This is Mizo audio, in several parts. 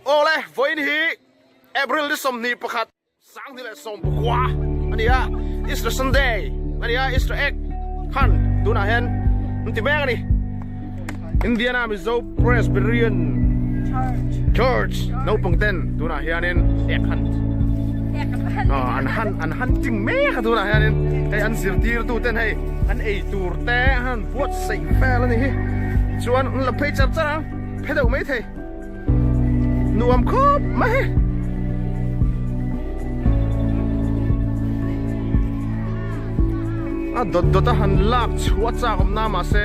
Awle, vawiin hi April ni 21, 2019 a ni a, Easter Sunday a ni a, Easter egg khan tunah hian an ti mek a ni. Indiana Mizo Presbyterian Church naupang ten tunah hianin egg hunt an hunt an hunting mek a tunah hianin hei an zirtirtu ten hei an ei tur te an han buatsaih vel a ni hi chuan an la phei char char ang phe deuh maithei. Nuam khawp mai. A dawt dawt a han lak chhuah chak awm na mahse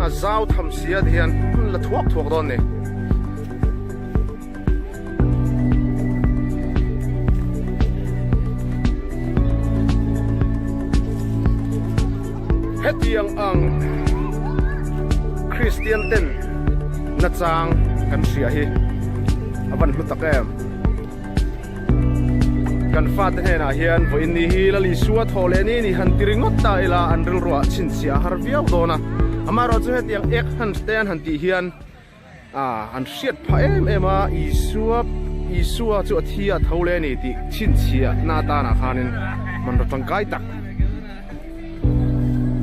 a zau tham si a ti hian an la thuak thuak dawn ni. Hetiang ang Kristian ten nachang kan hria hi a van hlu tak em. Kan fate hnenah hian vawiin ni hi Lal Isua thawh leh ni ni han ti ringawt ta ila an rilruah chhinchhiah a har viau dawn a. Amaherawhchu hetiang ek han te an han tih hian A, an hriat phah em em a, Isua, Isua chu a thi a tho leh a ni tih chhinchhiahna atanah khanin hmanraw tangkai tak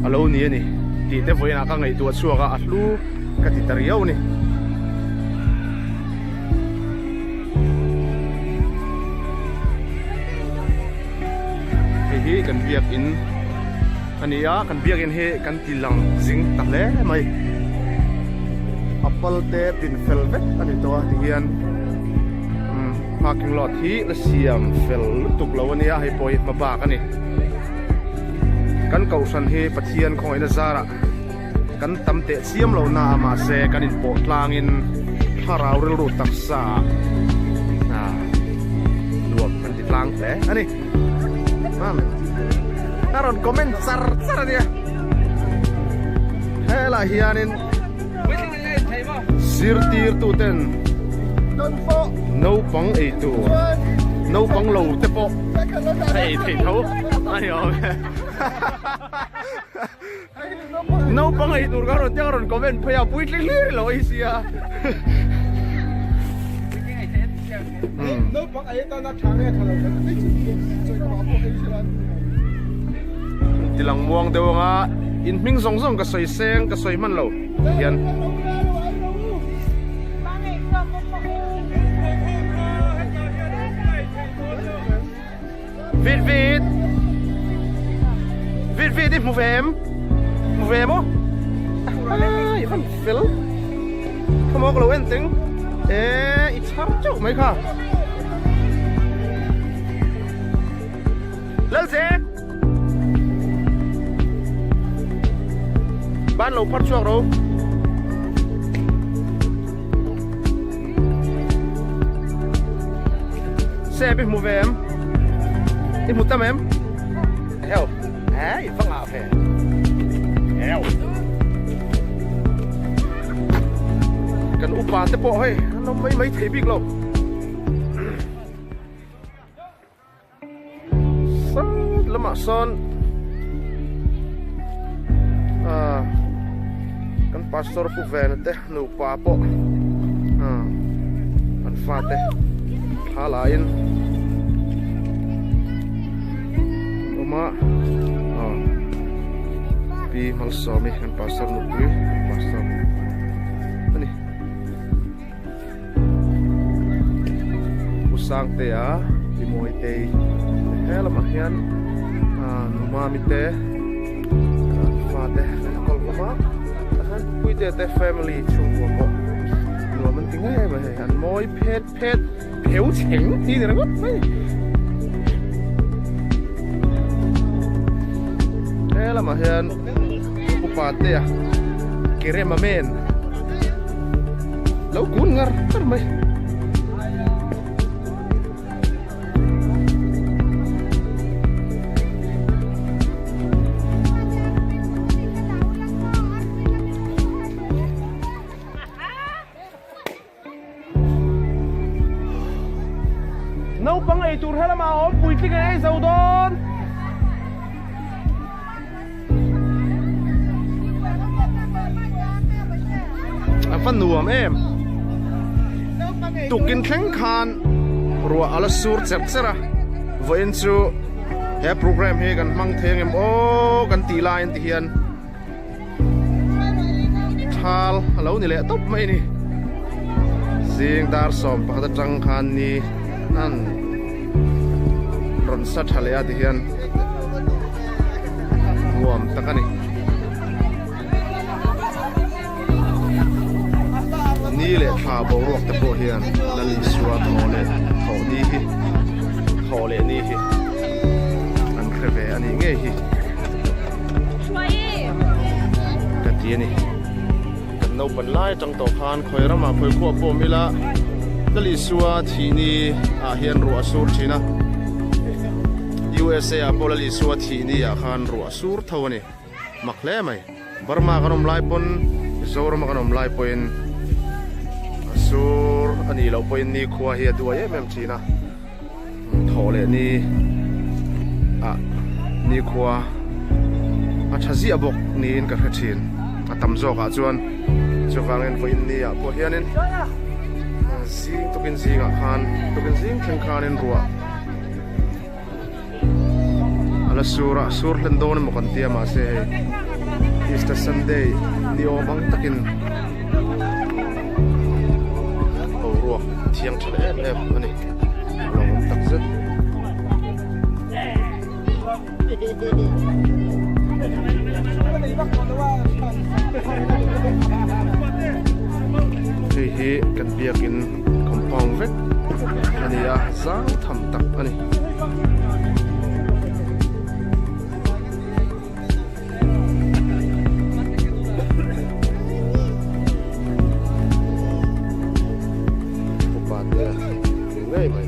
a lo ni a ni tih te vawiinah ka ngaihtuah chhuak a, a hlu ka ti ta riau a ni. Hei hi kan biakin a ni a, kan biakin hi kan ti lang zing ta hle mai. A pal te pin fel vek a ni tawh a tihian umm parking lot hi la siam fel lutuk lo a nia hei pawh hi hma bak a ni. Kan kohhran hi Pathian khawngaihna zarah kan tam teh chiam lo na a mahse kan inpawh tlangin thlarau rilru taksa ah nuam kan ti tlang hle a ni. Amen. A rawn comment char char a nia. Helai hianin zirtirtu ten naupang ei tur naupang lo te pawh a ei theih tho a ni awm e. Naupang ei tur ka rawn tia ka rawn comment phei a puitling hlir lo ei sia. Tilang muang deuh anga in hming zawng zawng ka sawi seng ka sawi hman lo hian. Vit vit Vit vit i hmu ve em? Hmu ve maw? Ai van fel Kha maw ka lo en teng E i chhar teuh mai kha Lalze Ban lo phar chhuak ro Sep i hmu ve em? I hmu tam em? Heo, he i va ngah ve. Heo. Kan upa te pawh hei an awm mai mai thei bik lo. Sat lamah sawn ah kan pastor pu vena te nupa pawh ah an fate thla la in an awm a ah pi Malsawmi kan pastor nupui pastor a ni. Pu Sangtea Pi Mawitei he lamah hian nu Mami te an fate an enkawl hlawm a tah hian Puitea te family chhungkua pawh nuam an ti ngei mai hei an mawi phet phet pheu chheng tih a ni ringawt mai he lamah hian Upa Tea Kerema men. Lo kun ngar ngar mai. Naupang ei tur he lamah a awm puitling an ei zo dawn. A va nuam em. Tukin thleng khan ruah a la sur cher cher a, vawiin chu he program hi kan hmang thei angem aw kan tih laiin ti hian thal a lo ni leh tawp mai a ni. Zing dar 11 atang khan ni an rawn sa tha leh a ti hian nuam tak a ni. Ni leh thla boruak te pawh hian Lal Isua thaw leh thawh ni hi thawh leh ni hi an hre ve a nih ngei hi ka ti a ni. Kan naupan lai atang tawh khan khawi ramah khawi khuah pawh awm ila Lal Isua thih ni ah hian ruah a sur thin a, USA ah pawh Lal Isua thih ni ah khan ruah a sur tho a ni. Mak hle mai. Burma kan awm lai pawn Mizoram a kan awm lai pawhin a sur a nih loh pawhin ni khua hi a duai em em thin a. Thawh leh ni ah ni khua a tha ziah bawk niin ka hre thin. A tam zawk ah chuan chuvangin vawiin ni ah pawh hianin zing tukin zingah khan tukin zing thleng khanin ruah A la sur a, sur hlen dawn emaw kan tia mahse hei Easter Sunday ni awm ang takin boruak thiang tha leh em em a ni, a lo awm tak zet. Hei hi kan biakin compound vek a ni a, zau tham tak a ni. Upa te ni ngei mai.